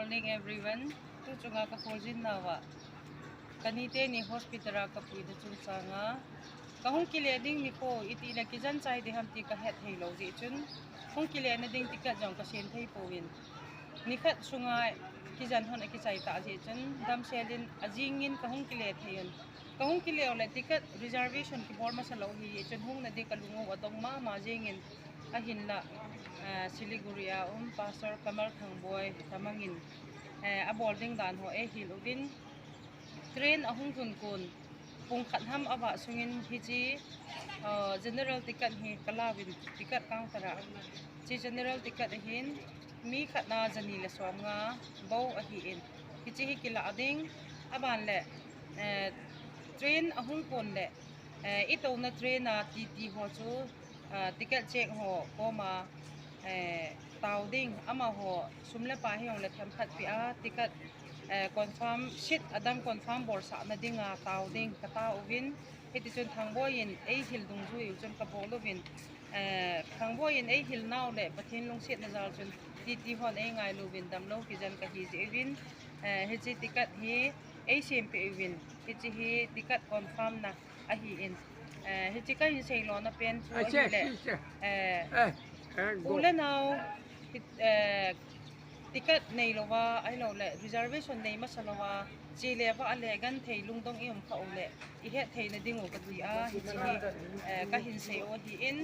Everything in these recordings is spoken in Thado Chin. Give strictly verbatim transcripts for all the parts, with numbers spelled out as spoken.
Morning everyone. Tu chunga ka khojin nauva. Ka nite ni hospital a ka puina chungchanga. Ka hung kile ding nikho, iti le kijan chai ding ham ti ka het thei lou jeh chun. Hung kile na ding ticket jong ka sem thei pouvin. Nikhat sunga kijan hon a kichai ta jeh chun. Damsel in ajing in ka hung kile thei un. Ka hung kile u le ticket reservation kibol masa lou hi jeh chun hung na ding ka lung u adong mama jing in. Ahinla, ah, Siliguri a um Pastor Kamal Thangboi Tamang in, eh, abol ding dan ho eihil uvin. Train ahung lhun kon pung khat ham avah sungin hiche, ah, general ticket hi ka lauvin ticket counter a. Hiche general ticket ahin mi khat na jani le som nga bou ahin. Hiche hi kila ding aban le, eh, train ahung kon le, eh, i touna train a T T ho chu, ah, ticket check ho koma, eh, tao ding, amaho sum le pai hi jong le themkhat peh a, ticket, eh, confirm, seat adang confirm bolsah na dinga tao ding ka tao uvin, hiti chun Thangboi in eihil dungjui u chun ka bol uvin, eh, Thangboi in eihil nau le Pathen lungsetna jal chun T T hon eingailu uvin damlou kijan ka hi jeh uvin, eh, hiche ticket hi eisem peh uvin, hiche hi ticket confirm na ahin, eh, hiche ka hin seilona pen chu ahile, eh, u le nao, eh, ticket neilouva, ahilou le reservation nei masa louva, che le vah le genthei lungdong i um kha u le, i het theina ding u ka ti a, hiche hi, eh, ka hin sei u ahin,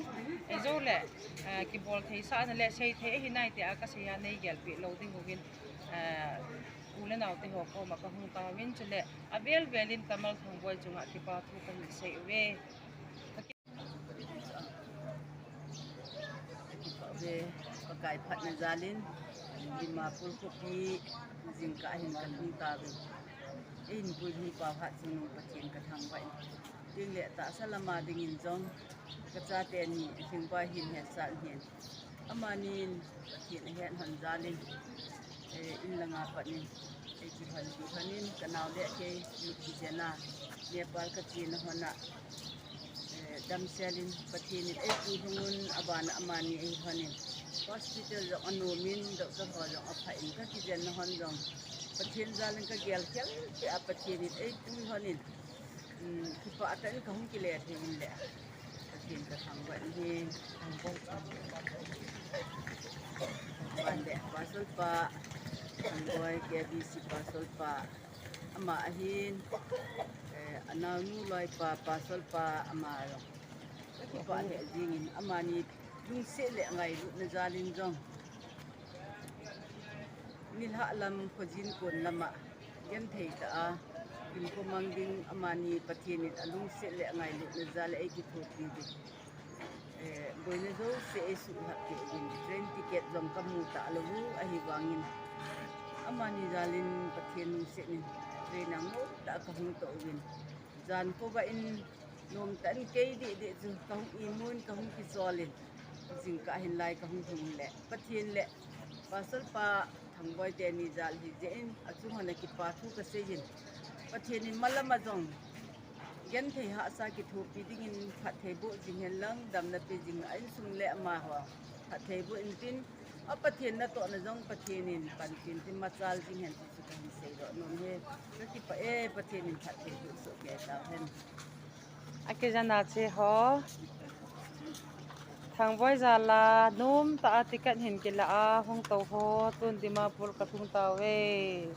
eh, jou le, eh, kibol thei sah na le sei thei ahi nai tia ka sei a nei gelpeh lou ding uvin, eh, u le nao te ho koma ka hung tauvin chule, avel vel in Kamal Thangboi chunga kipa thu ka hin sei uve. Ka kipa uve, Pakai phatna jal in, Dimapur khopi jingkah hin ka lhung tauve. Eihin puilut pau Hatchungnung Pathen ka thangvah in. Tin le tahsa lama dingin jong, ka chate ni, Lhingbai hin, Hetsah hin. Amanin Pathen ahet lhon jal in, eh, in langa pat in, eh, kihon, kihon in, ka nao le kei, mit kijen a, Nepal ka chena hon a, eh, damsel in, Pathen in eipui lhung un, aban a amani eilhon in, hospital jong anom in, doctor ho jong aphah in, ka kijen na hon jong, Pathen jal in ka gel khel peh a, Pathen in eipui lhon in, um, kipah tah in ka hung kile thei in le. Pathen ka thangvah in ahi. Aban le, Pastor pa, Thangboi K B C Pastor pa, ama ahin, eh, anaonu loipa, Pastor pa, ama jong. Ka kipah lheh jing in, amani lungset le ngailutna jal in jong. Nilhah lam, khojin kon lama, genthei tah a, hinkho mang ding amani Pathen in alungset le angailutna jal a eikithopi ding. Eh, boina jouse eisuhlhap peh uvin, train ticket jong kamu talou u ahivangin. Amani jal in Pathen lungset in train a ngol tah a kahung toh uvin. Jan khovah in Nomtah in kei deh deh chu kahung imun, kahung kichol in, jingkah hin lai kahung hung le, Pathen le Pastor pa Thangboi teni jal hijeh in, achung hon a kipa thu kasei in, Pathen in malam a jong genthei hahsa kithopi dingin phatthei boh jing hen lang, damna pe jing a insung le amaho phatthei boh intin, a Pathen natohna jong Pathen in panpin tin machal jing hen ti chu kahin seidoh nom e. Ka kipah e, Pathen in phatthei boh soh kei tauhen. Akijen a che ho. Thangboi jal a, nomtah a ticket hin kila a, hung tou ho, tun Dimapur kalhung tauve.